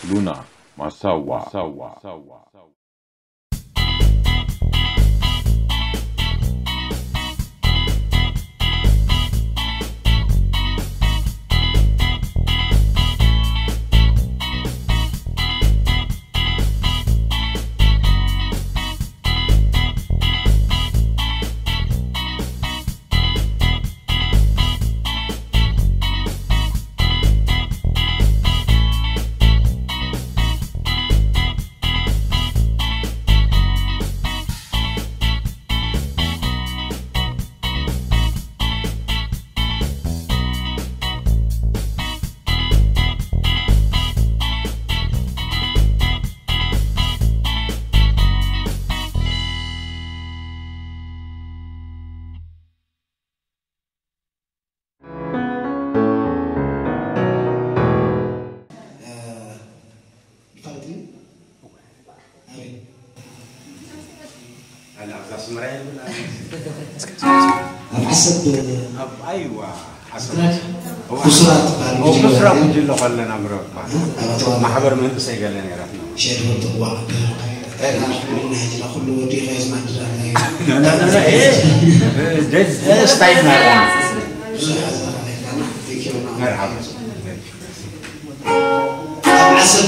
ሉና ማሳዋ። ኣብ ዓሰብ ኣብ ኣይዋ ዓሰብ ትግራይ እዋ። ብሱራት ትበሃል ኦ፣ ጉጅለ ብሱራ እያ። ጉጅለ ከለና ምረባ። ኣብ ኣተዋ ማሕበር መንእሰይ ገለ ነይራትና። ሸድወል ትዋዕ ናይ ሕጅና ኩሉ ወዲኻ የዝማድራ ናይ ደስ ስታይል ናራ። ብዙሕ ኣዛራሪብካና። Thank you። መርሓባ። ኣብ ዓሰብ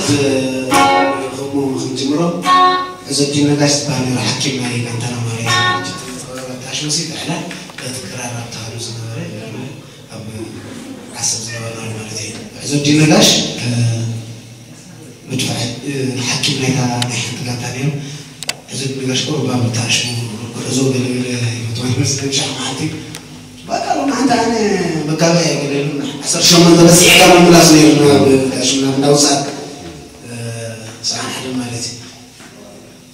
ከምኡ ክንጅምሮ፣ ዕዘ ዲን ነጋሽ ዝበሃል ነይሩ ሓኪም ናይ ጋንታና ማለት እዩ። ኣሽመሲ ብሕላል በቲ ክራር ኣብታ ሃሉ ዝነበረ ኣብ ዓሰብ ዝነበርና ማለት እዩ። ዕዘ ዲን ነጋሽ መድፍዕ ሓኪም ናይታ ናይ ሓንቲ ጋንታ ነይሩ። ዕዘ ዲን ነጋሽ ቁሩብ ኣብ ተኣሽሙ ጉዕዞ ገለገለ ይፈትዋ ይመስለኒ ሻዕ መዓልቲ በቃ ሎሚ ሓንቲ ኣነ መጋባይ ኣይገደሉና ዓሰርተ ሸሞንተ በፂሕካ ምምላስ ነይሩ ናብ ዳሽና እንዳውፃእ ሰዓን ሓደ ማለት እዩ።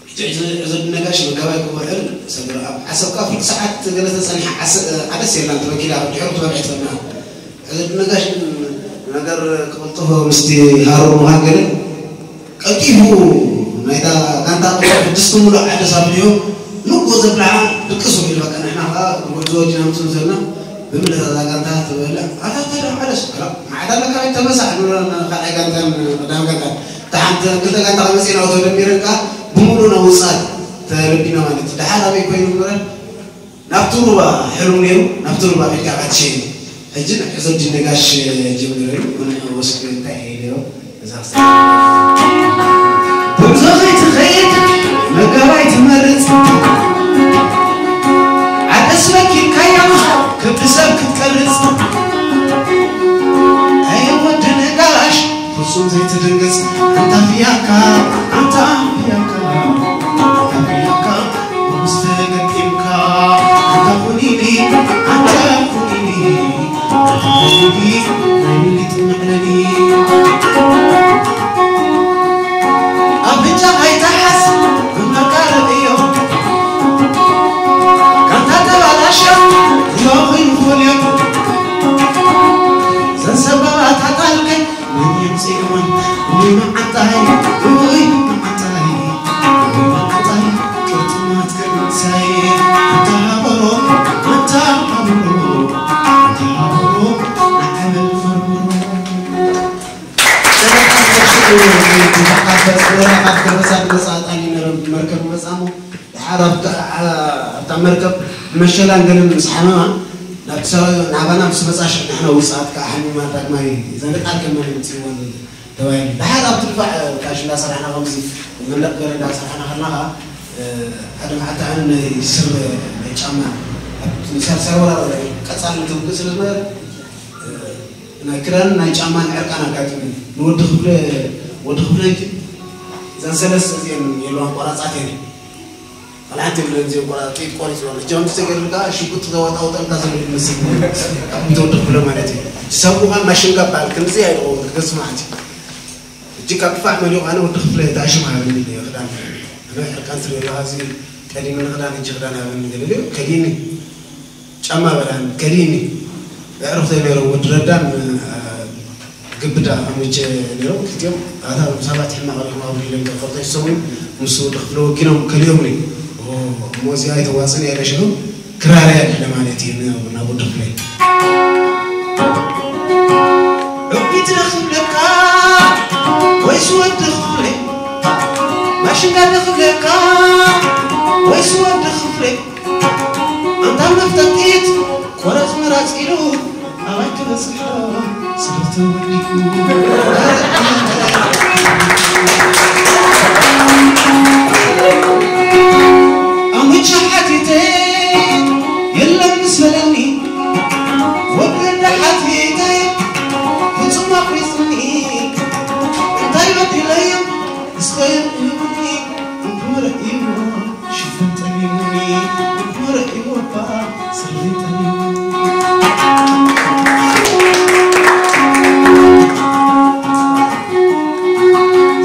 ሕጂ ዕዘ ነጋሽ መጋባይ ክውዕል ሰግረ ኣብ ዓሰብካ ፍርቂ ሰዓት ገለ ተፀኒሓ ዓደስ የላን ተበኪላ ድሕሩ ትበልዕ ትበና ዕዘ ነጋሽ ነገር ክቕልጥፎ ምስቲ ሃሩር ምዃን ገለ ቀልጢፉ ናይታ ጋንታ ቁፅሪ ስድስተ ሙሉእ ዓደስ ኣብልዮ ንጎ ዘብልዓ ድቅስ ኢሉ በቃ ንሕና ከዓ ጉዕዞ ወዲና ምፅእ ዘለና ብምልእታ እዛ ጋንታ ትበልዕ ኣታ ተዳ ዓደስ ማዕዳ ለካ ተመሳሕ ንብሎ ካልኣይ ጋንታን ቀዳም ጋንታን እታ ሓንቲ ክልተ ጋንታ ከመፅእና ተደሚረን ከዓ ብምሉእ ናብ ውፅኣት ተረዲና ማለት እዩ። ደሓር ኣበይ ኮይኑ ምረ ናብቲ ሩባ ሕሉም ነይሩ ናብቲ ሩባ ከድካ ኣትሸይኑ ሕጂ ዕዘ ዲን ነጋሽ ጀሚሩ እዩ። ወስዱ እንታይ ኢለዮ እዛ ክሳብ ጉዕዞ ከይትኸይድ መጋባይ ትመርፅ ዓደስ ረኪብካያ ክቢ ሰብ ክትቀርፅ ኣየ ወዲ ነጋሽ ፍጹም ዘይትድንግጽ ኣንታ ፍያካ ኣንታ ፍያካ ኣንታ ፍያካ ንጉስ ተገጢምካ ኣንታ ኩኒኒ ኣንታ ኩኒኒ ኣንታ ኩኒኒ ናይ ምሊጥ መዕለሊ ኣፍንጫ ኣይትሓዝ መመቃረቢ እዮ ጋንታ ተባላሸ እዮ ኮይኑ ፈልዮ ዘን ሰባት ኣጣልቀ መን የምፅእወን ውይ መዓንጣይ ውይ መዓንጣይ ውይ መዓንጣይ ቅርጥማት ቅርምሳይ ኣንታ ሃበሮ ኣንታ ሃበሮ ኣንታ ሃበሮ ኣዕበል መርምሮ መርከብ መጻሞ ድሓር ኣብታ መርከብ ብመሸላን ገለን ምስ ሓመማ ናብቲ ሰራዊ ናባና ምስ መጻ ሽሕ ንሕና ውጽኣት ከዓ ሓሚማ ዳግማይ ዘንቃል ከመን ምጽእወን ተባሂሉ ድሓር ኣብቲ ድፋዕ ካሽ እንዳሰራሕና ከምዚ መንደቕ ገለ እንዳሰራሕና ከለና ከዓ ሓደ መዓልቲ ኣነ ናይ ስረ ናይ ጫማ ሳልሳይ ወራር ቀጻሊ ትውግእ ስለ ዝነበረ ናይ ክዳን ናይ ጫማን ዕርቃን ኣጋጢሙ ንወዲ ክፍለ ወዲ ክፍለ እጂ እዘን ሰለስተ እዚአን የለዋን ቆራፃት እየን ካልሓንቲ የብለን እዚአን ቆራፃት ጥይት ቆሪፅወን እጃም ዝተገርልካ ሽጉጥ ዘወጣወጠልካ ዘሎ ይመስል ካብ ወዲ ክፍለ ማለት እዩ ሰብኡኻን ማሽንጋ በሃል ክንዚ ኣይድኸውን ክገጽ ማለት እዩ እጂ ካብ ድፋዕ መሊኡ ኣነ ወዲ ክፍለ ተኣሽም ሃብኒ ክዳን ኣነ ዕርቃን ስለ ኣለካ እዚ ቀዲምኒ ክዳን እጂ ክዳን ሃብኒ ገለልዮ ከዲኒ ጫማ በላን ከዲኒ ኣዕሩኽተይ ነይሮም ወዲ ረዳን ግብዳ ኣሙጀ ነይሮም ክልቲኦም ኣታ ሰባት ሕማቕ ሪኹም ኣብ ኢሎም ከብተይ ዝሰሙን ምስ ወዲ ክፍለ ወጊኖም ከሊኦምኒ እሞ እዚኣ ኣይተዋፅን እያ ኢለ ሽዑ ክራር እያ ድሕለ ማለት እዩ ናብ ወዲ ክፍለ ትረኽብለካ ወይስ ወዲ ክፍለ? ማሽንካ ትረኽብለካ ወይስ ወዲ ክፍለ? ኣንታ መፍጠጢት ቆረጽ ምራጽ ኢሉ ኣባይ ክበጽሖ ስለ ተወዲኡ። ኣሙቻ ሓቲተ የለን ምስ በለኒ፣ ወዲ እንዳ ሓቲተ ፍጹም ኣፍሪስኒ። እንታይ በዲለዮም እስከ ይብሉኒ፣ እንኩ ረእይዎ ሽፈን ጠሊሙኒ፣ እንኩ ረእይዎ እባ ስረይ ጠሊሙኒ።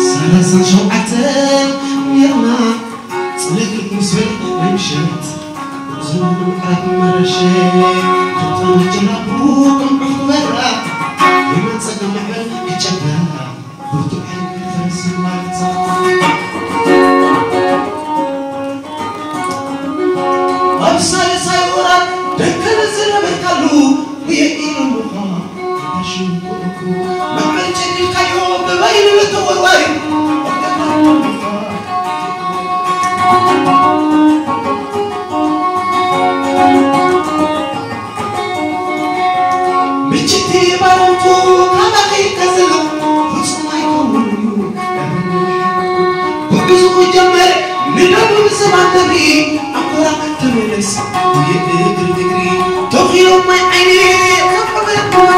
ሰላሳን ሸውዓተን ኔርና ጽልል ምስ በለ ናይ ምሸት፣ ጉዕዞ ንምዕራፍ መረሸ፣ ተጠመ ጀላቡ ቅንዑ ክበራ፣ የማን ጸጋም ማዕበል ክጨብራ፣ ብርቱዕ ሓይሊ ፈረስ ማልታ። ኣብ ሳልሳይ ወራር ደከለ ዝነበርካሉ፣ ጉየ ኢሉ ምዃን፣ ኣታ ሽንኩርኩ፣ ማዕበል ጨዲድካዮ፣ ብባይሉ ተወርዋሪ። ምችቲ ባሮቱ ካባኺ ከዝሎ ፍጹም ኣይከውን እዩ። ጉዕዞኡ ጀመረ ንደቡብ ዝባን ደብሪ ኣንኮራ ተመለስ የእግሪ እግሪ ተኺሎም ማይ ዓይኒ ከቆመ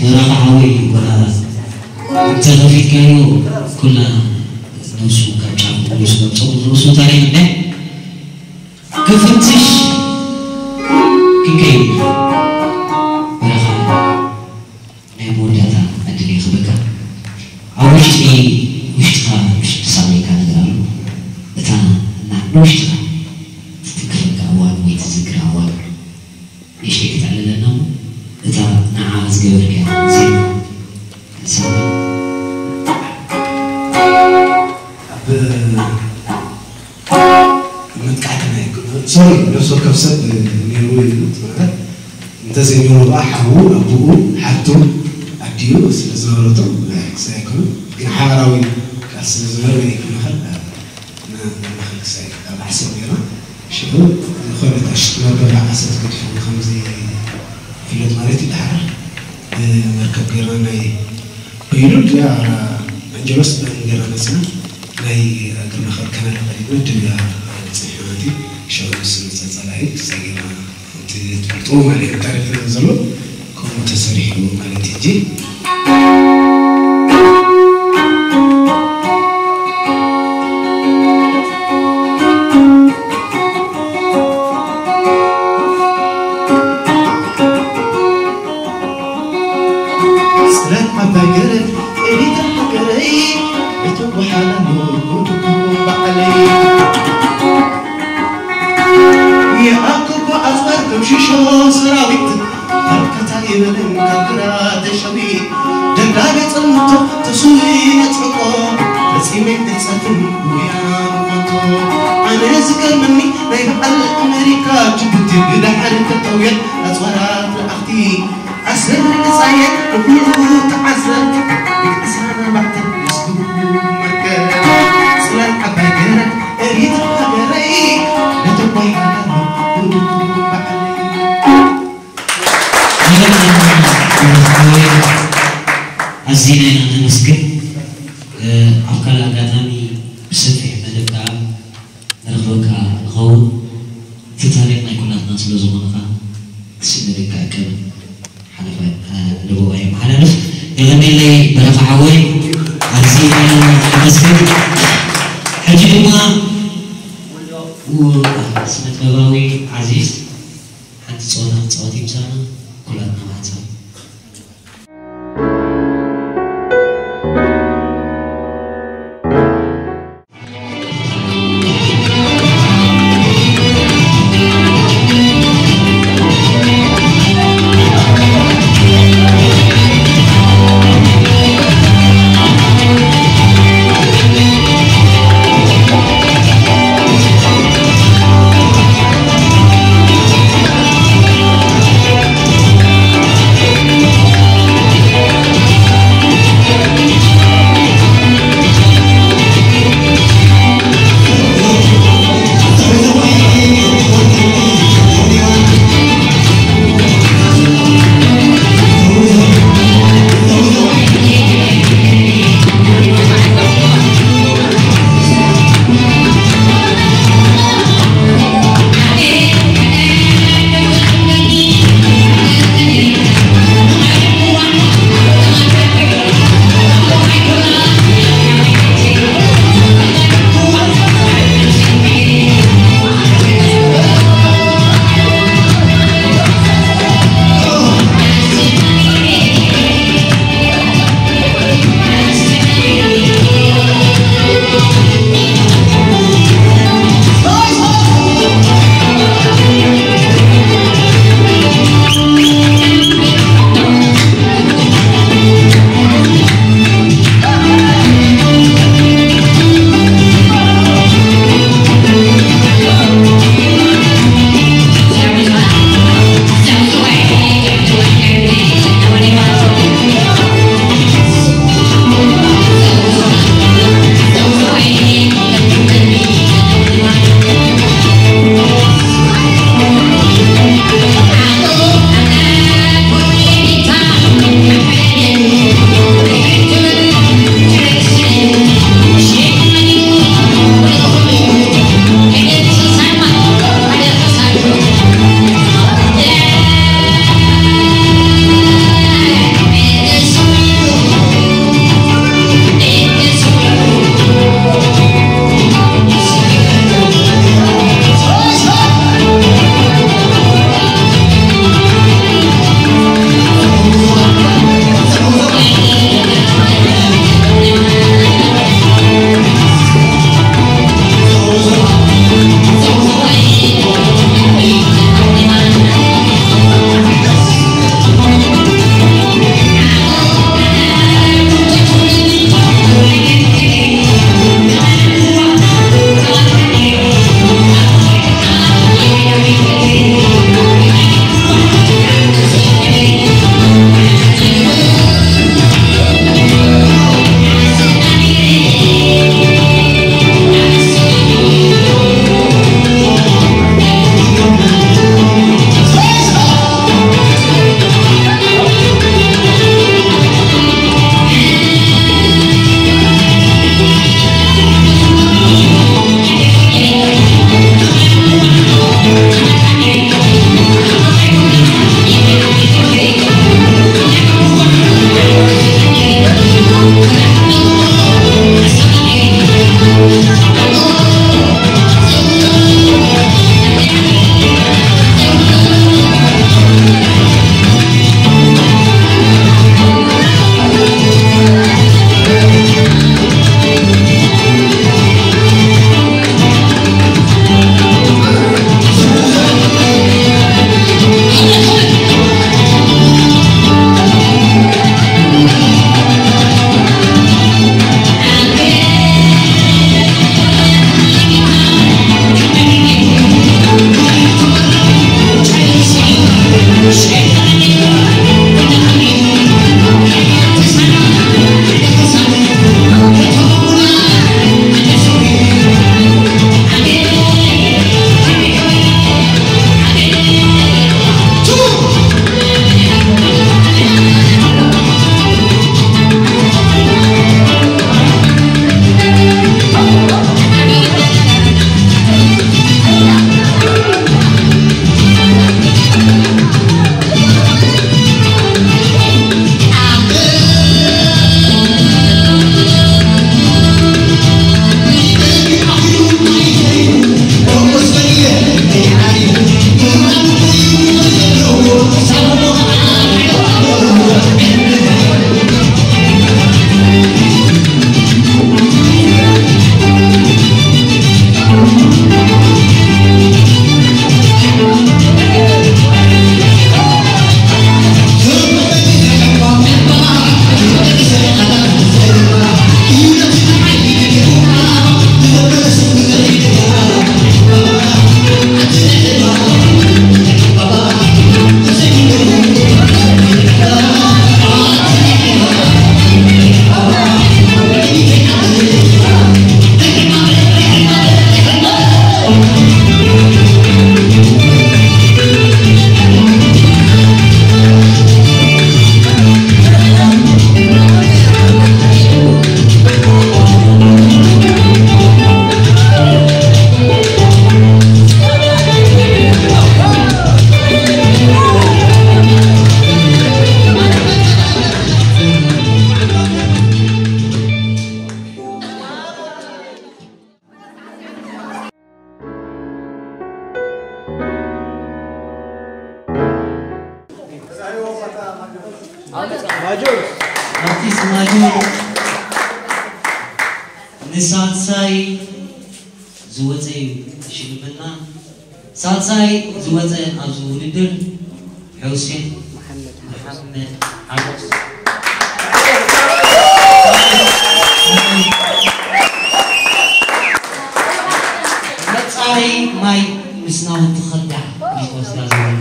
በራኻ ሓወይ ወላ እንተ ከፊትካዮ ኩላ ነብሱ ካብ ጫፍ ነብሱ ካብ ጸጉሩ ርእሱ ታሪኽ እንደ ክፍትሽ ክንከይድ በራኻ ናይ መወዳእታ ዕድል ይኽበካ ኣብ ውሽጢ ውሽጥኻ ውሽጢ ሳበይካ ነገር ኣሎ እታ እና ንውሽጥኻ ትትክፈካ እዋን ወይ ትዝክራ እዋን ንእሽተይ ክተዕልለና እሞ እታ ንዓ ዝገበርካያ ዜማ ሳሚ ኣብ መጥቃዕቲ ናይ ሶሪ ነፍሲ ወከፍ ሰብ ነይርዎ እዩ ማለት እንተዘይነይሩ ከዓ ሓዉ ኣቦኡ ሓቱ ኣዲኡ ስለ ዝነበረቶም ክሳይ ኣይኮነ ግን ሓበራዊ ቃል ስለ ዝነበረ ናይ ክመኸል ክሳይ ኣብ ዓሰብ ነይርና ሽዑ ዝኾነት ኣሽቲ መርበብ ዓሰብ ገዲፉ ከምዚ ይፍለጥ ማለት እዩ። ደሓር ብመርከብ ገይርና ናይ በይኑ እዚኣ ኣንጀሎስ ብእን ገይርና መፅና ናይ ግርማ ከልከና ተቐዲድና ድብያ በፂሑ ማለት እዩ። ሽዑ ምስ መፀ ፀላኢ ክሳይ ገይርና እቲ ትፈልጥዎ ማለት እዩ ታሪኽና ዘሎ ከምኡ ተሰሪሑ ማለት እዩ። ጽላል ዓባይ ገረብ ኤሪትራ ሃገረይ፣ ቤቱ ወሓላሉ ጉድኩም በዓለይ። ይኣክልኩ ኣጽዋር ከም ሽሾ ሰራዊት፣ ኣርካታ ይበልን ካብ ግራ ተሸዊት። ደብዳቤ ጽልምቶ ተስዊ ነጽሕቆ፣ ፈጺመ ሕንጸትን ጉያ ምኾንቶ። ኣነ ዝገርመኒ ናይ በዓል ኣሜሪካ ጅቡቲ ብድሕሪ ተጠውየት ኣጽዋራት ለኣኽቲ ዓስር ንጻየት ንኹሉ ተዓዘብቲ ብዓስራ ኣርባዕተ ምስጉ መርከብ ጽላል ዓባይ ገረብ ኤሪትራ ሃገረይ ነተጓይ ሃገር ኩሉ በዓለይ። ኣዚና ኢና ነመስግን። ኣብ ካልእ ኣጋጣሚ ብሰፊሕ መደብ ከዓ ንረኽበካ ንኸውን። እቲ ታሪኽ ናይ ኩላትና ስለ ዝኾነ ከዓ ክስእነልካ እቀብ ሓለፋ ለበዋ የመሓላልፍ። የቐኒለይ በረኻ ሓወይ ኣዚና ኢና ነመስግን። ሕጂ ድማ ስነ ጥበባዊ ዓዚዝ ሓንቲ ጸወታ ክጻወት እዩ ምሳና ኩላትና ማሕጸብ ኣርቲስት ማጆር ንሳልሳይ ዝወፀ እዩ ሽልምና። ሳልሳይ ዝወፀ ኣብዚ ውድድር ሑሴን መሓመድ ሓጎስ። መፃረይ ማይ ምስ ናውቲ ከዳዕ ይወስዳ ዝብል።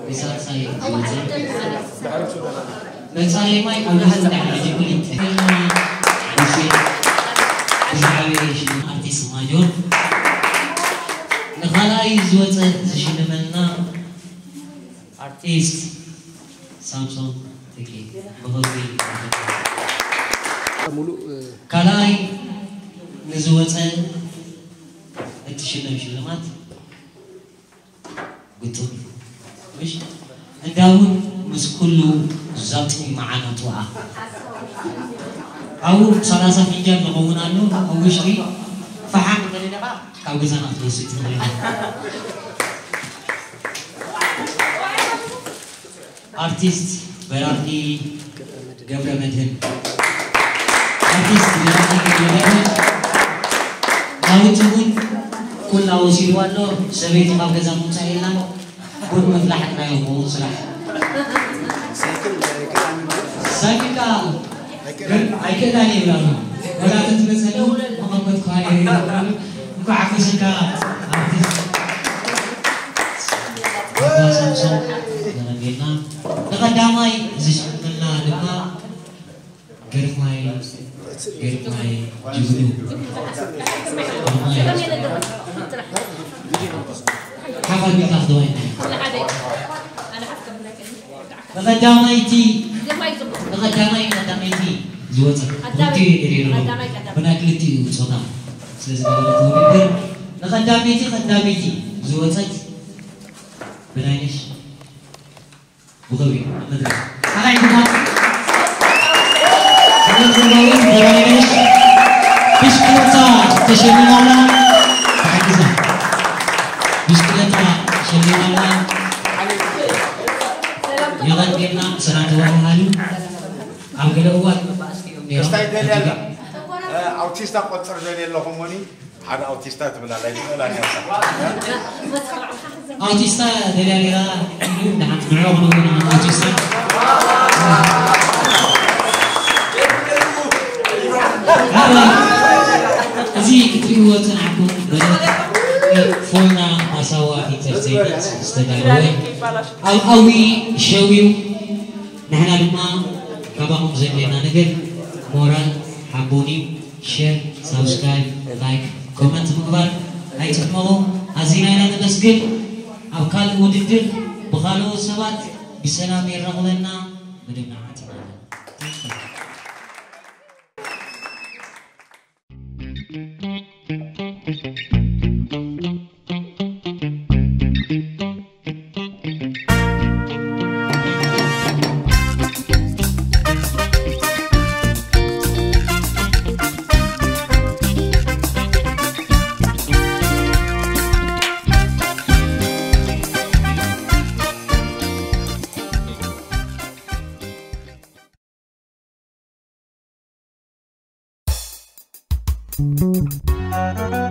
ንሳልሳይ ዝወፀ መፃረይ ማይ ኣብ ላዕሊ ላዕሊ ክልተ። ብዝዓበየ ሽልማት ኣርቲስት ማጆር ንኻልኣይ ዝወፀ ዝሽልመና ኣርቲስት ሳምሶን ተኪ ብኸብሪ ሙሉእ ካልኣይ ንዝወፀ እትሽለም ሽልማት ግጥም ምሽ እንዳውን ምስ ኩሉ ዘጥሚ መዓናቱ ኣብኡ ሰላሳ ፍንጃል ዝኸውን ኣሎ። ኣብ ውሽጢ ፈሓም እንተደለኻ ካብ ገዛና ክትወስድ ትኽእል ኢኻ። ኣርቲስት በራኺ ገብረ መድህን ኣርቲስት በራኺ ገብረ መድህን ናውቲ ቡን ኩላ ወሲድዋ ኣሎ። ሰበይቲ ካብ ገዛ ምውፃእ የላን። ቡን ምፍላሕ ጥራይ እዩ ክኸውን ስራሕ። ሳይክል ገጣሚ ማለት ሳይክል ከኣ ኣይክእላን እየ ይብላ ኣሎ። ወላ ተትመፀኒ መቐበት ክባል እየ ይብላ ኣሎ። እንኳዕ ሓጎሰካ ኣርቲስት ኣባ ሳምሶን ተቐቢልና። ንቐዳማይ ዝሽልመና ድማ ግርማይ ግርማይ ጅግኑ ግርማይ ሓፋ ቢልካ ክደዋይና ንቐዳማይቲ ንቐዳማይ ንቐዳመይቲ ዝወፀት ክልቲኡ የድልየሉ ብናይ ክልቲኡ ፆታ ስለ ዝገበረት ውድድር ንቐዳመይቲ ቀዳመይቲ ዝወፀት ብናይነሽ ብኽብሪ ኣብ መድረኽ ኣቓዒድና ብሽክለታ ተሸሊማላ ተሓጊዛ ብሽክለታ ተሸሊማላ የቐንየልና ሰላም ተባህሃሉ ኣብ ገለ እዋን መባእስቲ እዮም ነይሮም ክስታይ ደልያ ኣላ። ኣውቲስታ ቆፅር ደልየ ኣለኹም ሞኒ ሓደ ኣውቲስታ ትብል ኣላ ይትኽእል ኣልያ ኣውቲስታ ደልያ ነይራ ንዑ ክንውን ኣውቲስታ እዚ ክትሪእዎ ዝፀናሕኩም መደብ ፎና ማሳዋ ኢንተርቴይመንት ዝተዳለወ ኣብኣዊ ሸው እዩ። ንሕና ድማ ካባኹም ዘድልየና ነገር ሞራል ሓቦን እዩ። ሸር፣ ሳብስክራይብ፣ ላይክ፣ ኮመንት ምግባር ኣይትሕመቑ። ኣዚና ኢና ነመስግን። ኣብ ካልእ ውድድር ብኻልኦት ሰባት ብሰላም የራኽበና። መደብና ዓፂና ኣለና።